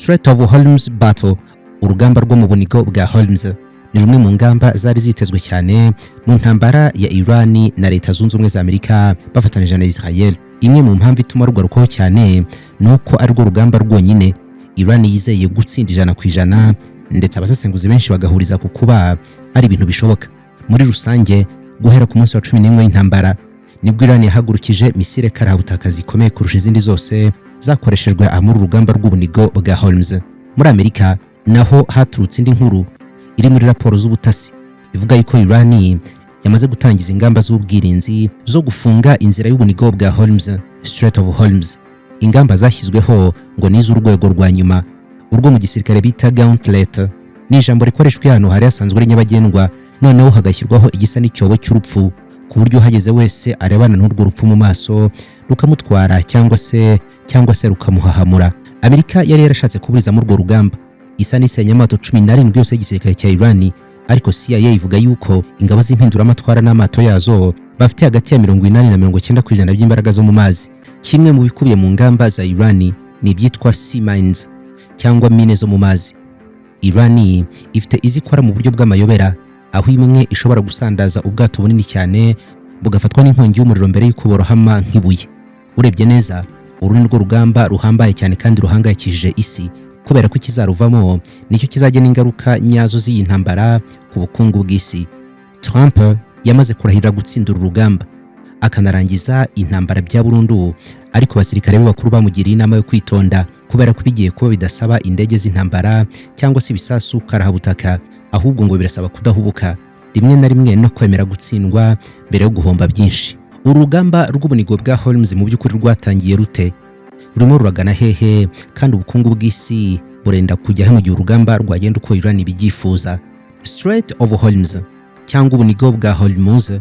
Strait of Hormuz Battle, urugamba rwo mu bunigo bwa Hormuz, ni rumwe mu ngamba zari zitezwe cyane mu ntambara ya Iran na Leta Zunze Ubumwe za Amerika bafatanije na Israel. Imwe mu mpamvu ituma rugarukwaho cyane ni uko ari rwo rugamba rwonyine Iran yizeye gutsinda 100%, ndetse abasesenguzi benshi bagahuriza ku kuba ari ibintu bishoboka. Muri rusange, guhera ku munsi wa 11 w'intambara nibwo Iran yahagurukije misile karahabutaka zikomeye kurusha izindi zose zakoreshejwe aha muri urugamba rw'ubunigo bwa Hormuz. Muri Amerika naho haturutse indi nkuru iri muri raporo z'ubutasi ivuga yuko Iran yamaze gutangiza ingamba z'ubwirinzi zo gufunga inzira y'ubunigo bwa Hormuz, Strait of Hormuz. Ingamba zashyizweho ngo ni iz'urwego rwa nyuma, urwo mu gisirikare bita gauntlet. Ni ijambo rikoreshwa iyo ahantu hari hasanzwe ari nyabagendwa, noneho hagashyirwaho igisa n'icyobo cy'urupfu, ku buryo uhageze wese arebana n'urwo rupfu mu maso, rukamutwara cyangwa se rukamuhahamura. Amerika yari yarashatse kuburizamo urwo rugamba, isa n'isenya amato 17 yose y'igisirikare cya Iran, ariko CIA ivuga yuko ingabo z'impinduramatwara n'amato yazo bafite hagati ya 80 na 90% by'imbaraga zo mu mazi. Kimwe mu bikubiye mu ngamba za Iran ni ibyitwa sea mines cyangwa mine zo mu mazi. Iran ifite izikora mu buryo bw'amayobera, aho imwe ishobora gusandaza ubwato bunini cyane bugafatwa n'inkongi y'umuriro mbere y'uko borohama nk'ibuye. Urebye neza, uru ni rwo rugamba ruhambaye cyane kandi ruhangayikishije isi, kubera ko ikizaruvamo nicyo kizagena ingaruka nyazo z'iyi ntambara ku bukungu bw'isi. Trump yamaze kurahirira gutsinda uru rugamba akanarangiza intambara bya burundu, ariko abasirikare be bakuru bamugiriye inama yo kwitonda, kubera ko bigiye kuba bidasaba indege z'intambara cyangwa se ibisasu karahabutaka, ahubwo ngo birasaba kudahubuka rimwe na rimwe no kwemera gutsindwa mbere yo guhomba byinshi. Uru rugamba rw'ubunigo bwa Hormuz mu by'ukuri rwatangiye rute? Rurimo ruragana hehe? Kandi ubukungu bw'isi burenda kujya he mu gihe urugamba rwagenda uko Iran ibyifuza? Strait of Hormuz cyangwa ubunigo bwa Hormuz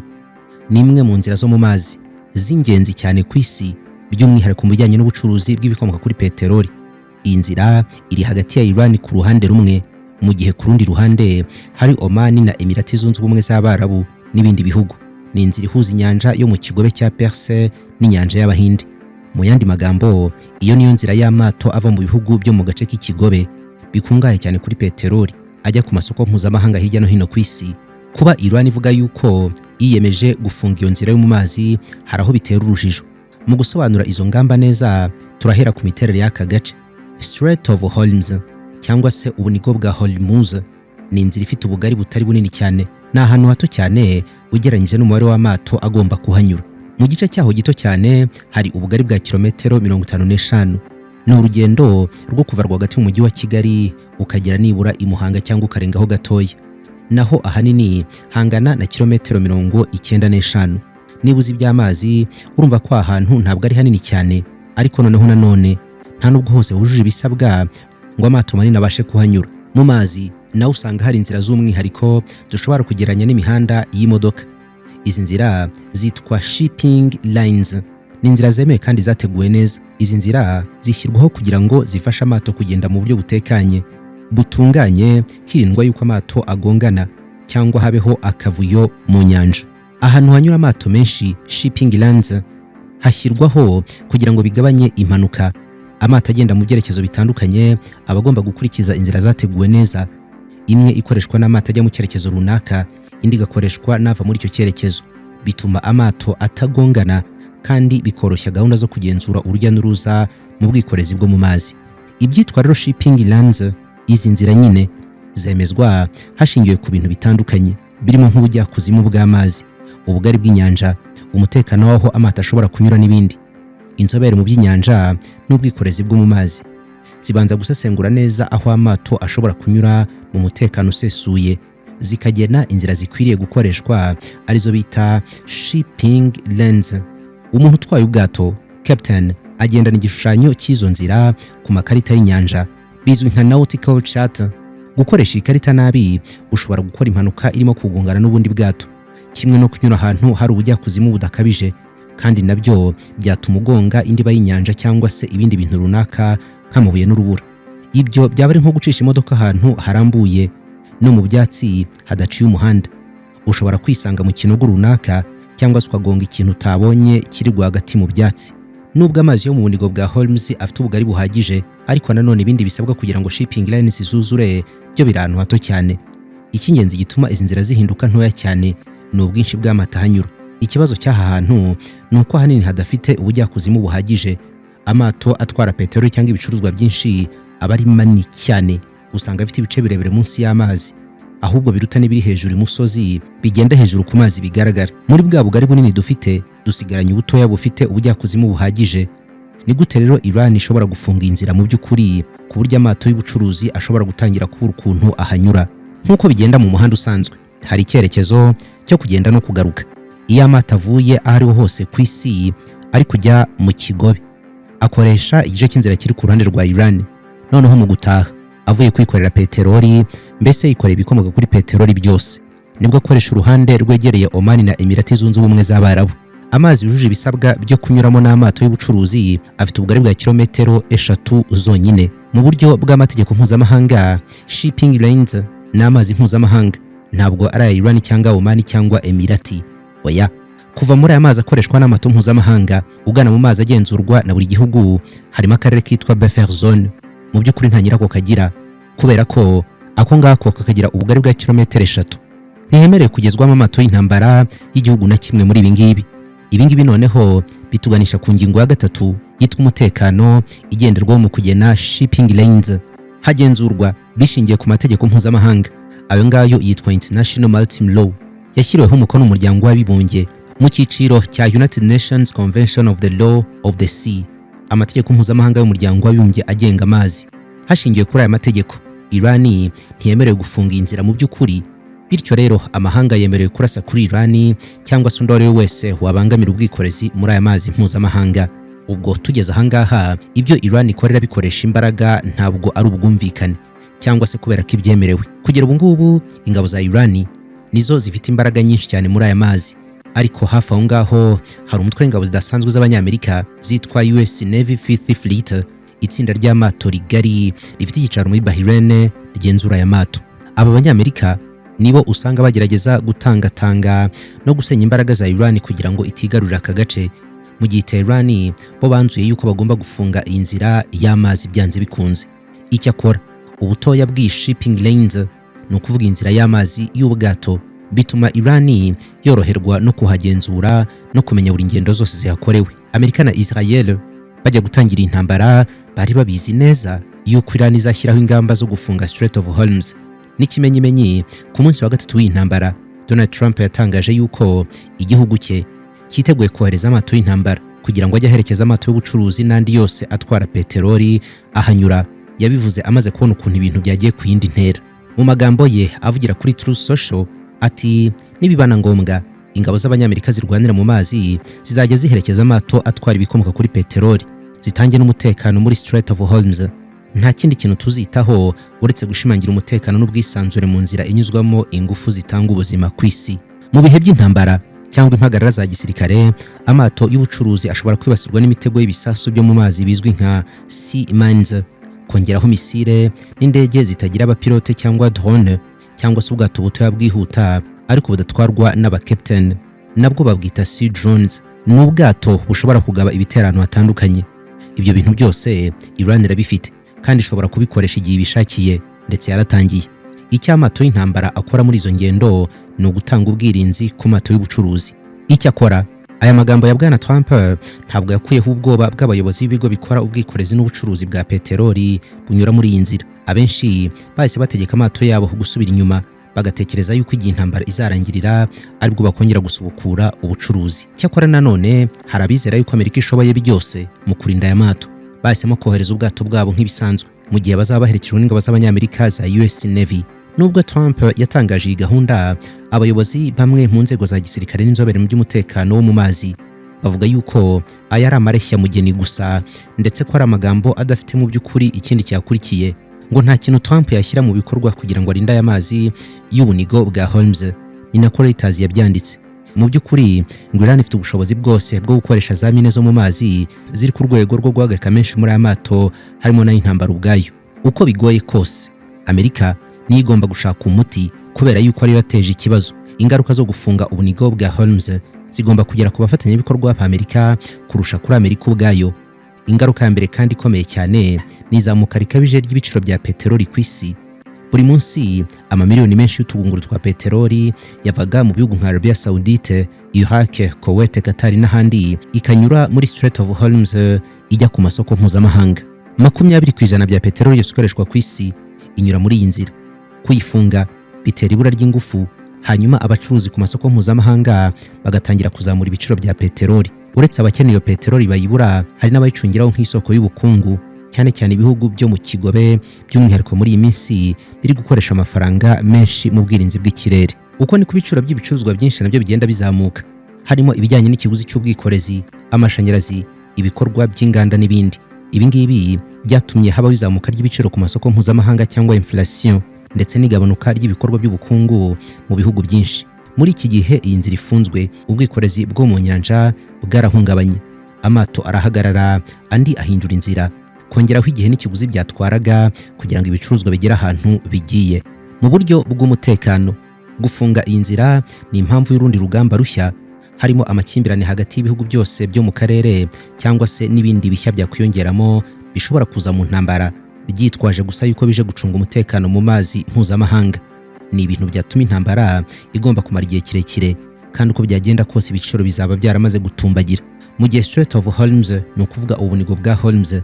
ni imwe mu nzira zo mu mazi z'ingenzi cyane ku isi, by'umwihariko mu bijyanye n'ubucuruzi bw'ibikomoka kuri peteroli. Iyi nzira iri hagati ya Iran ku ruhande rumwe, mu gihe ku rundi ruhande hari Oman na Emirati Zunze Ubumwe z'Abarabu n'ibindi bihugu. Ni inzira ihuza inyanja yo mu kigobe cya Perse n'inyanja y'Abahinde. Mu yandi magambo, iyo niyo nzira y'amato ava mu bihugu byo mu gace k'ikigobe bikungahaye cyane kuri peteroli ajya ku masoko mpuzamahanga hirya no hino ku isi. Kuba Iran ivuga yuko yiyemeje gufunga iyo nzira yo mu mazi, hari aho bitera urujijo. Mu gusobanura izo ngamba neza, turahera ku miterere y'aka gace. Strait of Hormuz cyangwa se ubunigo bwa Hormuz ni inzira ifite ubugari butari bunini cyane. Ni ahantu hato cyane ugereranyije n'umubare w'amato agomba kuhanyura. Mu gice cyaho gito cyane hari ubugari bwa kilometero 55. Ni urugendo rwo kuva rwagati mu mujyi wa Kigali ukagera nibura i Muhanga cyangwa ukarengaho gatoya. Naho ahanini hangana na kilometero 95. Niba uzi iby'amazi, urumva ko ahantu ntabwo ari hanini cyane, ariko noneho nanone nta nubwo hose hujuje ibisabwa ngo amato manini abashe kuhanyura. Mu mazi nawe usanga hari inzira z'umwihariko dushobora kugereranya n'imihanda y'imodoka. Izi nzira zitwa shipping lines. Ni inzira zemewe kandi zateguwe neza. Izi nzira zishyirwaho kugira ngo zifashe amato kugenda mu buryo butekanye, butunganye, hirindwa yuko amato agongana cyangwa habeho akavuyo mu nyanja. Ahantu hanyura amato menshi, shipping lines, hashyirwaho kugira ngo bigabanye impanuka. Amato agenda mu byerekezo bitandukanye aba agomba gukurikiza inzira zateguwe neza, imwe ikoreshwa n'amato ajya mu cyerekezo runaka, indi igakoreshwa n'ava muri icyo cyerekezo. Bituma amato atagongana kandi bikoroshya gahunda zo kugenzura urujya n'uruza mu bwikorezi bwo mu mazi. Ibyitwa rero shipping lines, izi nzira nyine, zemezwa hashingiwe ku bintu bitandukanye birimo nk'ubujyakuzimu bw'amazi, ubugari bw'inyanja, umutekano w'aho amato ashobora kunyura n'ibindi. Inzobere mu by'inyanja n'ubwikorezi bwo mu mazi zibanza gusesengura neza aho amato ashobora kunyura mu mutekano usesuye, zikagena inzira zikwiriye gukoreshwa, arizo bita shipping lanes. Umuntu utwaye ubwato, captain, agendana igishushanyo cy'izo nzira ku makarita y'inyanja, bizwi nka nautical chart. Gukoresha iyi karita nabi, ushobora gukora impanuka irimo kugongana n'ubundi bwato, kimwe no kunyura ahantu hari ubujyakuzimu budakabije, kandi nabyo byatuma ugonga indiba y'inyanja cyangwa se ibindi bintu runaka nk'amabuye n'urubura. Ibyo byaba ari nko gucisha imodoka ahantu harambuye no mu byatsi hadaciye umuhanda. Ushobora kwisanga mu kinogo runaka cyangwa se ukagonga ikintu utabonye kiri rwagati mu byatsi. Nubwo amazi yo mu bunigo bwa Hormuz afite ubugari buhagije, ariko nanone ibindi bisabwa kugira ngo shipping lines zuzure byo biri ahantu hato cyane. Icy'ingenzi gituma izi nzira zihinduka ntoya cyane ni ubwinshi bw'amato ahanyura. Ikibazo cy'aha hantu ni uko ahanini hadafite ubujyakuzimu buhagije. Amato atwara peteroli cyangwa ibicuruzwa byinshi aba ari manini cyane, usanga afite ibice birebire munsi y'amazi ahubwo biruta n'ibiri hejuru imusozi, bigenda hejuru ku mazi bigaragara. Muri bwa bugari bunini dufite, dusigaranye ubutoya bufite ubujyakuzimu buhagije. Ni gute rero Iran ishobora gufunga inzira mu by'ukuri, ku buryo amato y'ubucuruzi ashobora gutangira kubura ukuntu ahanyura? Nk'uko bigenda mu muhanda usanzwe, hari icyerekezo cyo kugenda no kugaruka. Iyo amato avuye aho ariho hose ku isi ari kujya mu kigobe, akoresha igice cy'inzira kiri ku ruhande rwa Iran. Noneho mu gutaha, avuye kwikorera peteroli, mbese yikoreye ibikomoka kuri peteroli byose, nibwo akoresha uruhande rwegereye Oman na Emirati Zunze Ubumwe z'Abarabu. Amazi yujuje ibisabwa byo kunyuramo n'amato y'ubucuruzi afite ubugari bwa kilometero 3 zonyine. Mu buryo bw'amategeko mpuzamahanga, shipping lanes ni amazi mpuzamahanga, ntabwo ari aya Iran cyangwa Oman cyangwa Emirati, oya. Kuva muri aya mazi akoreshwa n'amato mpuzamahanga ugana mu mazi agenzurwa na buri gihugu, harimo akarere kitwa buffer zone. Mu by'ukuri nta nyirako kagira, kubera ko ako ngako kakagira ubugari bwa kilometero 3. Ntihemerewe kugezwamo amato y'intambara y'igihugu na kimwe muri ibi ngibi. Ibi ngibi noneho bituganisha ku ngingo ya gatatu yitwa umutekano, igenderwaho mu kugena shipping lanes. Hagenzurwa bishingiye ku mategeko mpuzamahanga. Ayo ngayo yitwa International Maritime Law, yashyiriweho umukono n'Umuryango w'Abibumbye mu cyiciro cya United Nations Convention of the Law of the Sea, amategeko mpuzamahanga y'Umuryango w'Abibumbye agenga amazi. Hashingiwe kuri aya mategeko, Irani ntiyemerewe gufunga inzira mu by'ukuri. Bityo rero amahanga yemerewe kurasa kuri Irani cyangwa se undi uwo ari we wese wabangamira ubwikorezi muri aya mazi mpuzamahanga. Ubwo tugeze ahangaha, ibyo Iran ikorera bikoresha imbaraga ntabwo ari ubwumvikane cyangwa se kubera ko ibyemerewe. Kugera ubu ngubu ingabo za Iran nizo zifite imbaraga nyinshi cyane muri aya mazi, ariko hafi aho ngaho hari umutwe w'ingabo zidasanzwe z'Abanyamerika zitwa US Navy Fifth Fleet, itsinda ry'amato rigari rifite icyicaro muri Bahrain rigenzura aya mato. Aba Banyamerika nibo usanga bagerageza gutangatanga no gusenya imbaraga za Iran kugira ngo itigarurira aka gace, mu gihe Tehran bo banzuye yuko bagomba gufunga iyi nzira y'amazi byanze bikunze. Icyakora ubutoya bw'iyi shipping lanes, ni ukuvuga inzira y'amazi y'ubwato, bituma Iran yoroherwa no kuhagenzura no kumenya buri ngendo zose zihakorewe. Amerika na Israel bajya gutangira intambara bari babizi neza yuko Iran izashyiraho ingamba zo gufunga Strait of Hormuz. N'ikimenyimenyi, ku munsi wa gatatu w'iyi ntambara, Donald Trump yatangaje yuko igihugu cye cyiteguye kohereza amato y'intambara kugira ngo ajye aherekeza amato y'ubucuruzi n'andi yose atwara peteroli ahanyura. Yabivuze amaze kubona ukuntu ibintu byagiye ku yindi ntera. Mu magambo ye avugira kuri Truth Social ati: "Nibiba na ngombwa, ingabo z'Abanyamerika zirwanira mu mazi zizajya ziherekeza amato atwara ibikomoka kuri peteroli, zitange n'umutekano muri Strait of Hormuz. Nta kindi kintu tuzitaho uretse gushimangira umutekano n'ubwisanzure mu nzira inyuzwamo ingufu zitanga ubuzima ku isi." Mu bihe by'intambara cyangwa impagarara za gisirikare, amato y'ubucuruzi ashobora kwibasirwa n'imitego y'ibisasu byo mu mazi bizwi nka sea mines, kongeraho misile n'indege zitagira abapilote cyangwa drone, cyangwa se ubwato butoya bwihuta ariko budatwarwa n'abakapiteni, nabwo babwita sea drones. Ni ubwato bushobora kugaba ibitero ahantu hatandukanye. Ibyo bintu byose Iran irabifite kandi ishobora kubikoresha igihe ibishakiye, ndetse yaratangiye. Icyo amato y'intambara akora muri izo ngendo ni ugutanga ubwirinzi ku mato y'ubucuruzi. Icyakora aya magambo ya Bwana Trump ntabwo yakuyeho ubwoba bw'abayobozi b'ibigo bikora ubwikorezi n'ubucuruzi bwa peteroli bunyura muri iyi nzira. Abenshi bahise bategeka amato yabo gusubira inyuma, bagatekereza yuko igihe intambara izarangirira aribwo bakongera gusubukura ubucuruzi. Cyakora nanone hari abizera yuko Amerika ishoboye byose mu kurinda aya mato. Bahisemo kohereza ubwato bwabo nk'ibisanzwe mu gihe bazaba baherekejwe n'ingabo z'Abanyamerika za US Navy. Nubwo Trump yatangaje iyi gahunda, abayobozi bamwe mu nzego za gisirikare n'inzobere mu by'umutekano wo mu mazi bavuga yuko aya ari amareshya mugeni gusa, ndetse ko ari amagambo adafite mu by'ukuri ikindi cyakurikiye. Ngo nta kintu Trump yashyira mu bikorwa kugira ngo arinde aya mazi y'ubunigo bwa Hormuz. Ni nako Reuters yabyanditse. Mu by'ukuri ngo Iran ifite ubushobozi bwose bwo gukoresha za mine zo mu mazi ziri ku rwego rwo guhagarika menshi muri aya mato, harimo n'ay'intambara ubwayo. Uko bigoye kose, Amerika niyo igomba gushaka umuti kubera yuko ariyo yateje ikibazo. Ingaruka zo gufunga ubunigo bwa Hormuz zizaba zikomeye cyane ku isi. Zigomba kugera ku bafatanyabikorwa ba Amerika kurusha kuri Amerika ubwayo. Ingaruka ya mbere kandi ikomeye cyane ni izamuka rikabije ry'ibiciro bya peteroli ku isi. Buri munsi amamiliyoni menshi y'utugunguru twa peteroli yavaga mu bihugu nka Arabia Saudite, Iraq, Kuwait, Qatar n'ahandi, ikanyura muri Strait of Hormuz ijya ku masoko mpuzamahanga. 20% bya peteroli yose ikoreshwa ku isi inyura muri iyi nzira. Kuyifunga bitera ibura ry'ingufu, hanyuma abacuruzi ku masoko mpuzamahanga bagatangira kuzamura ibiciro bya peteroli. Uretse abakeneye iyo peteroli bayibura, hari n'abayicungiraho nk'isoko y'ubukungu, cyane cyane ibihugu byo mu Kigobe, by'umwihariko muri iyi minsi biri gukoresha amafaranga menshi mu bwirinzi bw'ikirere. Uko niko ibiciro by'ibicuruzwa byinshi nabyo bigenda bizamuka, harimo ibijyanye n'ikiguzi cy'ubwikorezi, amashanyarazi, ibikorwa by'inganda n'ibindi. Ibi ngibi byatumye habaho izamuka ry'ibiciro ku masoko mpuzamahanga cyangwa inflation, ndetse n'igabanuka ry'ibikorwa by'ubukungu mu bihugu byinshi. Muri iki gihe iyi nzira ifunzwe, ubwikorezi bwo mu nyanja bwarahungabanye, amato arahagarara, andi ahindura inzira, kongeraho igihe n'ikiguzi byatwaraga kugira ngo ibicuruzwa bigere ahantu bigiye. Mu buryo bw'umutekano, gufunga iyi nzira ni impamvu y'urundi rugamba rushya, harimo amakimbirane hagati y'ibihugu byose byo mu karere, cyangwa se n'ibindi bishya byakwiyongeramo bishobora kuza mu ntambara byitwaje gusa yuko bije gucunga umutekano mu mazi mpuzamahanga. Ni ibintu byatuma intambara igomba kumara igihe kirekire, kandi uko byagenda kose ibiciro bizaba byaramaze gutumbagira. Mu gihe Strait of Hormuz, ni ukuvuga ubunigo bwa Hormuz,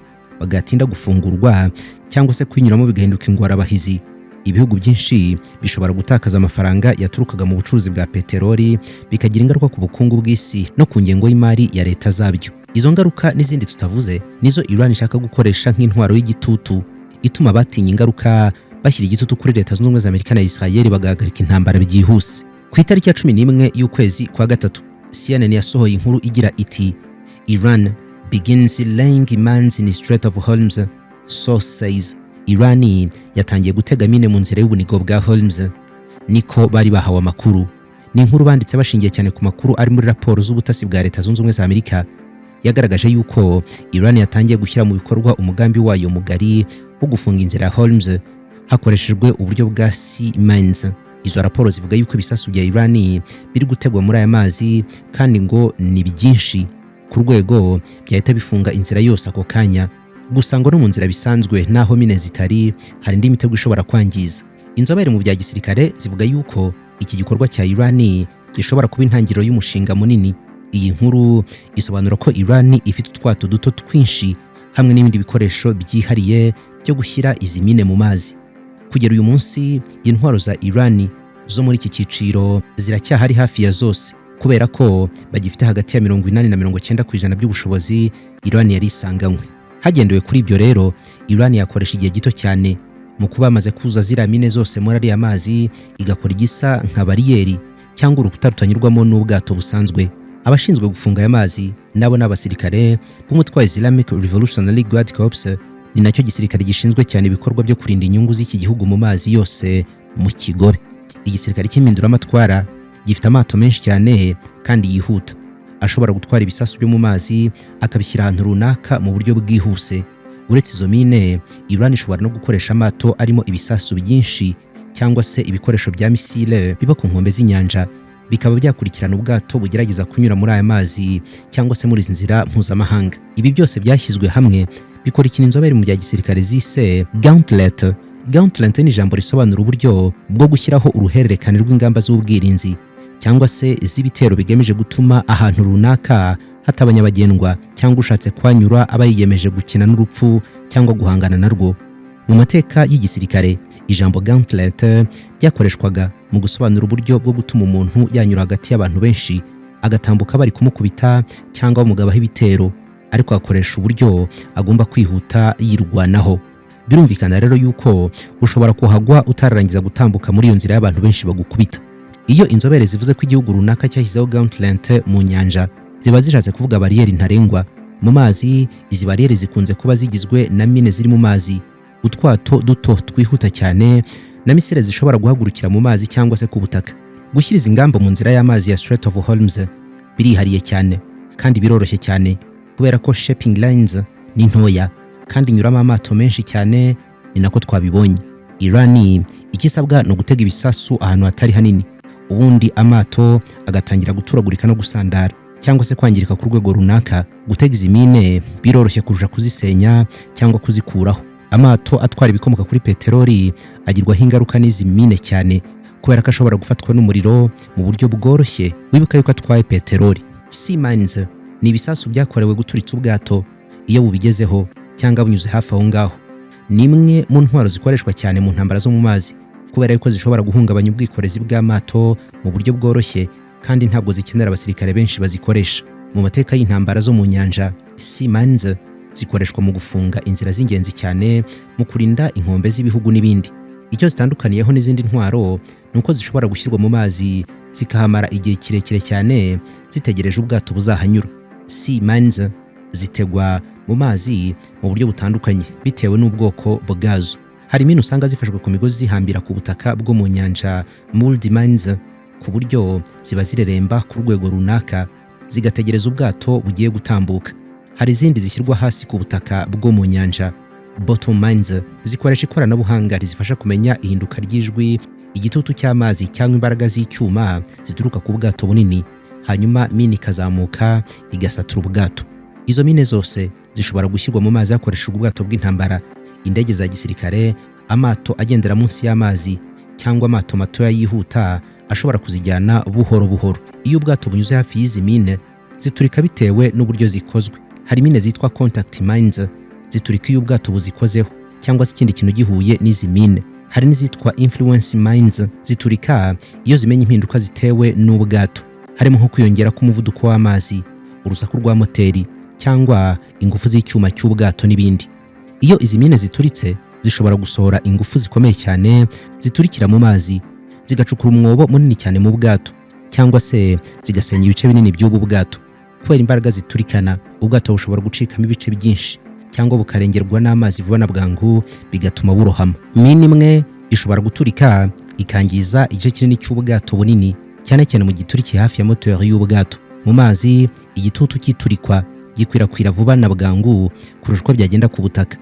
bagatinda gufungurwa cyangwa se kuyinyuramo bigahinduka ingorabahizi, ibihugu byinshi bishobora gutakaza amafaranga yaturukaga mu bucuruzi bwa peteroli, bikagira ingaruka ku bukungu bw'isi no ku ngengo y'imari ya leta zabyo. Izo ngaruka n'izindi tutavuze nizo Iran ishaka gukoresha nk'intwaro y'igitutu, ituma abatinya ingaruka bashyira igitutu kuri Leta Zunze Ubumwe za Amerika na Israel, bagahagarika intambara byihuse. Ku itariki ya 11 y'ukwezi kwa gatatu, CNN yasohoye inkuru igira iti: "Iran begins laying mines in Strait of Hormuz, source says." Iran yatangiye gutega mine mu nzira y'ubunigo bwa Hormuz, niko bari bahawe amakuru. Ni inkuru banditse bashingiye cyane ku makuru ari muri raporo z'ubutasi bwa Leta Zunze Ubumwe za Amerika, yagaragaje yuko Iran yatangiye gushyira mu bikorwa umugambi wayo mugari wo gufunga inzira ya Hormuz hakoreshejwe uburyo bwa sea mines. Izo raporo zivuga yuko ibisasu bya Iran biri gutegwa muri aya mazi, kandi ngo ni byinshi ku rwego byahita bifunga inzira yose ako kanya. Gusa ngo no mu nzira bisanzwe naho mine zitari, hari indi mitego ishobora kwangiza. Inzobere mu bya gisirikare zivuga yuko iki gikorwa cya Iran gishobora kuba intangiriro y'umushinga munini. Iyi nkuru isobanura ko Iran ifite utwato duto twinshi hamwe n'ibindi bikoresho byihariye byo gushyira izi mine mu mazi. Kugera uyu munsi, intwaro za Iran zo muri iki cyiciro ziracyahari hafi ya zose, kubera ko bagifite hagati ya 80 na 90% by'ubushobozi Iran yari isanganywe. Hagendewe kuri ibyo rero, Iran yakoresha igihe gito cyane mu kuba bamaze kuza ziriya mine zose muri ariya mazi, igakora igisa nka bariyeri cyangwa urukuta rutanyurwamo n'ubwato busanzwe. Abashinzwe gufunga aya mazi nabo ni abasirikare b'umutwe wa Islamic Revolutionary Guard Corps. Ni nacyo gisirikare gishinzwe cyane ibikorwa byo kurinda inyungu z'iki gihugu mu mazi yose mu Kigobe. Igisirikare cy'impinduramatwara gifite amato menshi cyane kandi yihuta, ashobora gutwara ibisasu byo mu mazi akabishyira ahantu runaka mu buryo bwihuse. Uretse izo mine, Iran ishobora no gukoresha amato arimo ibisasu byinshi cyangwa se ibikoresho bya misile biba ku nkombe z'inyanja, bikaba byakurikirana ubwato bugerageza kunyura muri aya mazi cyangwa se muri izi nzira mpuzamahanga. Ibi byose byashyizwe hamwe bikora ikintu inzobere mu bya gisirikare zise gauntlet. Gauntlet ni ijambo risobanura uburyo bwo gushyiraho uruhererekane rw'ingamba z'ubwirinzi cyangwa se z'ibitero bigamije gutuma ahantu runaka hataba nyabagendwa, cyangwa ushatse kuhanyura aba yiyemeje gukina n'urupfu cyangwa guhangana narwo. Mu mateka y'igisirikare, ijambo gauntlet ryakoreshwaga mu gusobanura uburyo bwo gutuma umuntu yanyura hagati y'abantu benshi, agatambuka bari kumukubita cyangwa bamugabaho ibitero, ariko agakoresha uburyo agomba kwihuta yirwanaho. Birumvikana rero yuko ushobora kuhagwa utararangiza gutambuka muri iyo nzira y'abantu benshi bagukubita. Iyo inzobere zivuze ko igihugu runaka cyashyizeho gauntlet mu nyanja, ziba zishatse kuvuga bariyeri ntarengwa mu mazi. Izi bariyeri zikunze kuba zigizwe na mine ziri mu mazi, utwato duto twihuta cyane na misile zishobora guhagurukira mu mazi cyangwa se ku butaka. Gushyira izi ngamba mu nzira y'amazi ya Strait of Hormuz birihariye cyane kandi biroroshye cyane, kubera ko shipping lines ni ntoya kandi inyuramo amato menshi cyane. Ni nako twabibonye, Iran icyo isabwa ni ugutega ibisasu ahantu hatari hanini. Ubundi amato agatangira guturagurika no gusandara cyangwa se kwangirika ku rwego runaka. Gutega izi mine biroroshye kurusha kuzisenya cyangwa kuzikuraho. Amato atwara ibikomoka kuri peteroli agirwaho ingaruka n'izi mine cyane, kubera ko ashobora gufatwa n'umuriro mu buryo bworoshye. Wibuka yuko atwaye peteroli. Sea mines ni ibisasu byakorewe guturitsa ubwato iyo bubigezeho cyangwa bunyuze hafi aho ngaho. Ni imwe mu ntwaro zikoreshwa cyane mu ntambara zo mu mazi, kubera yuko zishobora guhungabanya ubwikorezi bw'amato mu buryo bworoshye, kandi ntabwo zikenera abasirikare benshi bazikoresha. Mu mateka y'intambara zo mu nyanja, sea mines zikoreshwa mu gufunga inzira z'ingenzi cyane, mu kurinda inkombe z'ibihugu n'ibindi. Icyo zitandukaniyeho n'izindi ntwaro ni uko zishobora gushyirwa mu mazi zikahamara igihe kirekire cyane, zitegereje ubwato buzahanyura. Sea mines zitegwa mu mazi mu buryo butandukanye bitewe n'ubwoko bwazo. Hari mine usanga zifashwe ku migozi zihambira ku butaka bwo mu nyanja, moored mines, ku buryo ziba zireremba ku rwego runaka, zigategereza ubwato bugiye gutambuka. Hari izindi zishyirwa hasi ku butaka bwo mu nyanja, bottom mines, zikoresha ikoranabuhanga rizifasha kumenya ihinduka ry'ijwi, igitutu cy'amazi cyangwa imbaraga z'icyuma zituruka ku bwato bunini, hanyuma mine ikazamuka igasatura ubwato. Izo mine zose zishobora gushyirwa mu mazi hakoreshejwe ubwato bw'intambara, indege za gisirikare, amato agendera munsi y'amazi cyangwa amato matoya yihuta ashobora kuzijyana buhoro buhoro. Iyo ubwato bunyuze hafi y'izi mine, ziturika bitewe n'uburyo zikozwe. Hari mine zitwa contact mines, ziturika iyo ubwato buzikozeho cyangwa se ikindi kintu gihuye n'izi mine. Hari n'izitwa influence mines, ziturika iyo zimenya impinduka zitewe n'ubwato, harimo nko kwiyongera k'umuvuduko w'amazi, urusaku rwa moteri cyangwa ingufu z'icyuma cy'ubwato n'ibindi. Iyo izi mine zituritse, zishobora gusohora ingufu zikomeye cyane ziturikira mu mazi, zigacukura umwobo munini cyane mu bwato cyangwa se zigasenya ibice binini by'ubu bwato. Kubera imbaraga ziturikana, ubwato bushobora gucikamo ibice byinshi cyangwa bukarengerwa n'amazi vuba na bwangu, bigatuma burohama. Mine imwe ishobora guturika ikangiza igice kinini cy'ubwato bunini, cyane cyane mu giturikiye hafi ya moteri y'ubwato. Mu mazi, igitutu cy'iturikwa gikwirakwira vuba na bwangu kurusha uko byagenda ku butaka.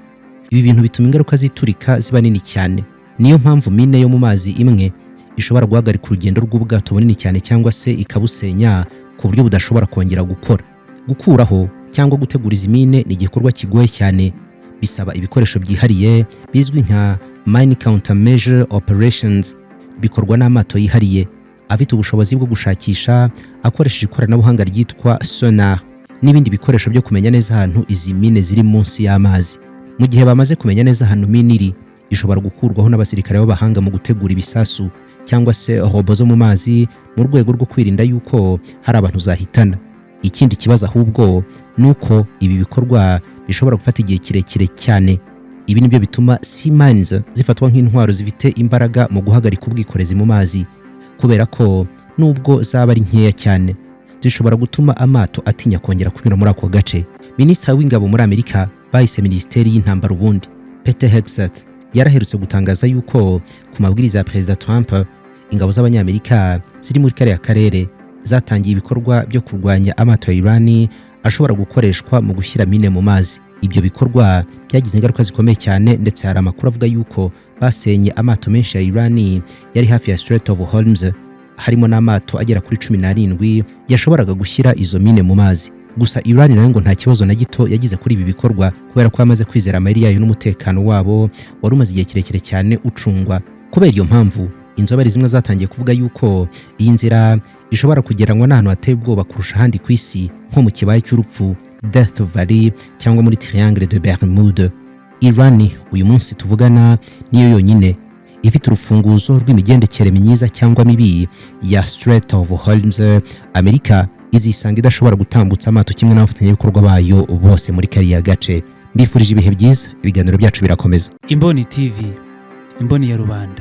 Ibi bintu bituma ingaruka z'iturika ziba nini cyane. Niyo mpamvu mine yo mu mazi imwe ishobora guhagarika urugendo rw'ubwato bunini cyane cyangwa se ikabusenya ku buryo budashobora kongera gukora. Gukuraho cyangwa gutegura izi mine ni igikorwa kigoye cyane. Bisaba ibikoresho byihariye bizwi nka mine countermeasure operations, bikorwa n'amato yihariye afite ubushobozi bwo gushakisha akoresheje ikoranabuhanga ryitwa sonar n'ibindi bikoresho byo kumenya neza ahantu izi mine ziri munsi y'amazi. Mu gihe bamaze kumenya neza ahantu mine iri, ishobora gukurwaho n'abasirikare b'abahanga mu gutegura ibisasu cyangwa se robo zo mu mazi, mu rwego rwo kwirinda yuko hari abantu zahitana. Ikindi kibazo ahubwo ni uko ibi bikorwa bishobora gufata igihe kirekire cyane. Ibi nibyo bituma sea mines zifatwa nk'intwaro zifite imbaraga mu guhagarika ubwikorezi mu mazi, kubera ko nubwo zaba ari nkeya cyane, zishobora gutuma amato atinya kongera kunyura muri ako gace. Minisitiri w'ingabo muri Amerika, bahise Minisiteri y'Intambara ubundi, Pete Hegseth, yaraherutse gutangaza yuko ku mabwiriza ya Perezida Trump, ingabo z'Abanyamerika ziri muri kariya karere zatangiye ibikorwa byo kurwanya amato ya Irani ashobora gukoreshwa mu gushyira mine mu mazi. Ibyo bikorwa byagize ingaruka zikomeye cyane, ndetse hari amakuru avuga yuko basenye amato menshi ya Irani yari hafi ya Strait of Hormuz, harimo n'amato agera kuri 17 yashoboraga gushyira izo mine mu mazi. Gusa Iran nayo ngo nta kibazo na gito yagize kuri ibi bikorwa, kubera ko yamaze kwizera amayeri yayo n'umutekano wabo wari umaze igihe kirekire cyane ucungwa. Kubera iyo mpamvu, inzobere zimwe zatangiye kuvuga yuko iyi nzira ishobora kugeranywa n'ahantu hateye ubwoba kurusha ahandi ku isi, nko mu kibaya cy'urupfu, Death Valley, cyangwa muri Triangle de Bermude. Iran uyu munsi tuvugana niyo yonyine ifite urufunguzo rw'imigendekere myiza cyangwa mibi ya Strait of Hormuz. Amerika izisanga idashobora gutambutsa amato kimwe n'abafatanyabikorwa bayo bose muri kariya gace. Mbifurije ibihe byiza, ibiganiro byacu birakomeza. Imboni TV, imboni ya rubanda.